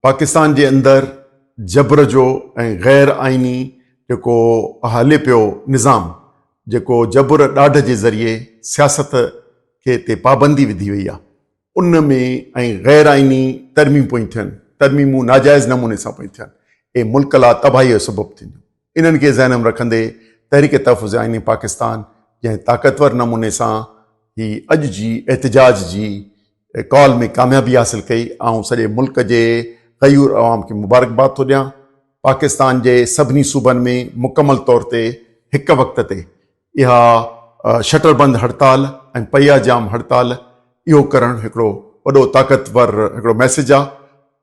پاڪستان جي اندر جبر جو ۽ غير آئيني جيڪو هلي پيو نظام جيڪو جبر ڏاڍ جي ذريعي سياست کي تي پابندي وڌي وئي آهي ان ۾ ۽ غير آئيني ترميم پيون ٿين ترميمون ناجائز نموني سان پيون ٿين اهي ملڪ لا تباهي جو سبب ٿينديون انهن کي ذهن ۾ رکندي تحريڪ تحفظ آئيني پاڪستان جنهن طاقتور نموني سان هي اڄ جي احتجاج جي ڪال ۾ ڪاميابي حاصل ڪئي، آئون سڄي ملڪ جي غيور عوام کي مبارڪباد ٿو ڏيان، پاڪستان جي سڀني صوبن ۾ مڪمل طور تي هڪ وقت تي اها شٽر بند هڙتال ۽ پيا جام هڙتال اهو ڪرڻ هڪڙو وڏو طاقتور هڪڙو ميسيج آ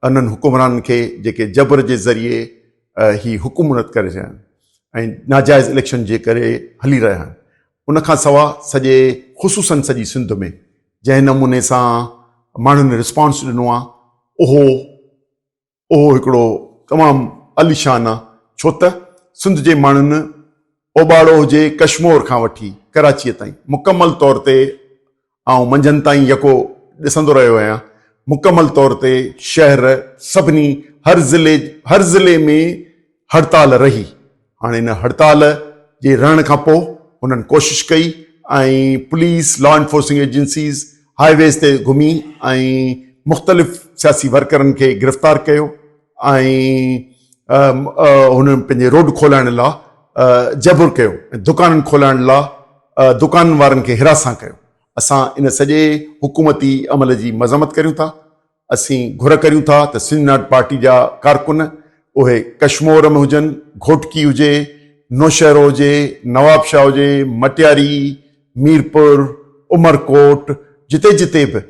انهن حڪمرانن کي جيڪي جبر جي ذريعي هي حڪومت ڪري رهيا آهن ۽ ناجائز اليڪشن جي ڪري هلي رهيا آهن. ان کان سوا سڄي خصوصن سڄي سنڌ ۾ جنهن نموني سان ماڻهن رسپانس ڏنو آهي اهو اهو هڪڙو تمام عاليشان آهي ڇو ته سنڌ جي ماڻهن اوٻاڙو هجي ڪشمور کان وٺي ڪراچيء تائين مڪمل طور تي آئون منجهند تائين يڪو ڏسندو رهيو آهيان مڪمل طور تي شهر سڀني هر ضلعي هر ضلعي ۾ هڙتال رهي هاڻي ان هڙتال جي رهڻ کان پوء هنن ڪوشش ڪئي ۽ police law enforcing agencies highways تي گهمي ۽ مختلف سياسي ورڪرن کي گرفتار ڪيو ۽ هنن پنهنجي روڊ کولائڻ لا جبر ڪيو ۽ دڪانن کولائڻ لا دڪانن وارن کي هراسان ڪيو. اسان ان سڄي حڪومتي عمل جي مذمت ڪريون ٿا. اسين گهر ڪريون ٿا ته سنڌ not party جا ڪارڪن اهي ڪشمور ۾ هجن، گهوٽڪي هجي، نوشهرو هجي، نوابشاهه هجي، مٽياري، ميرپور، عمرڪوٽ جتي جتي به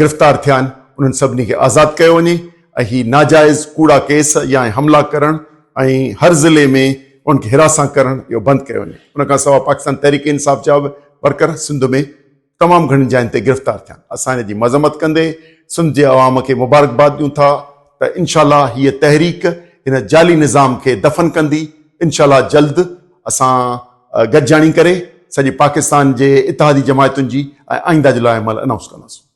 گرفتار ٿيا آهن انهن سڀني کي آزاد ڪيو وڃي ۽ هي ناجائز ڪوڙا ڪيس يا حملا ڪرڻ ۽ هر ضلعي ۾ انهن کي هراسان ڪرڻ اهو بند ڪيو وڃي ان کان سواء پاڪستان تحريڪ انصاف جا به ورڪر سنڌ ۾ تمام گهڻين جاين تي گرفتار ٿيا آهن اسان ان جي مذمت ڪندي سنڌ جي عوام کي مبارڪباد ڏيون ٿا ته انشاء الله هيء تحريڪ هن جعلي نظام کي دفن ڪندي انشاء الله جلد اسان گڏجاڻي ڪري سڄي پاڪستان جي اتحادي جماعتن جي ۽ آئنده جو لائحه عمل انائونس ڪنداسون.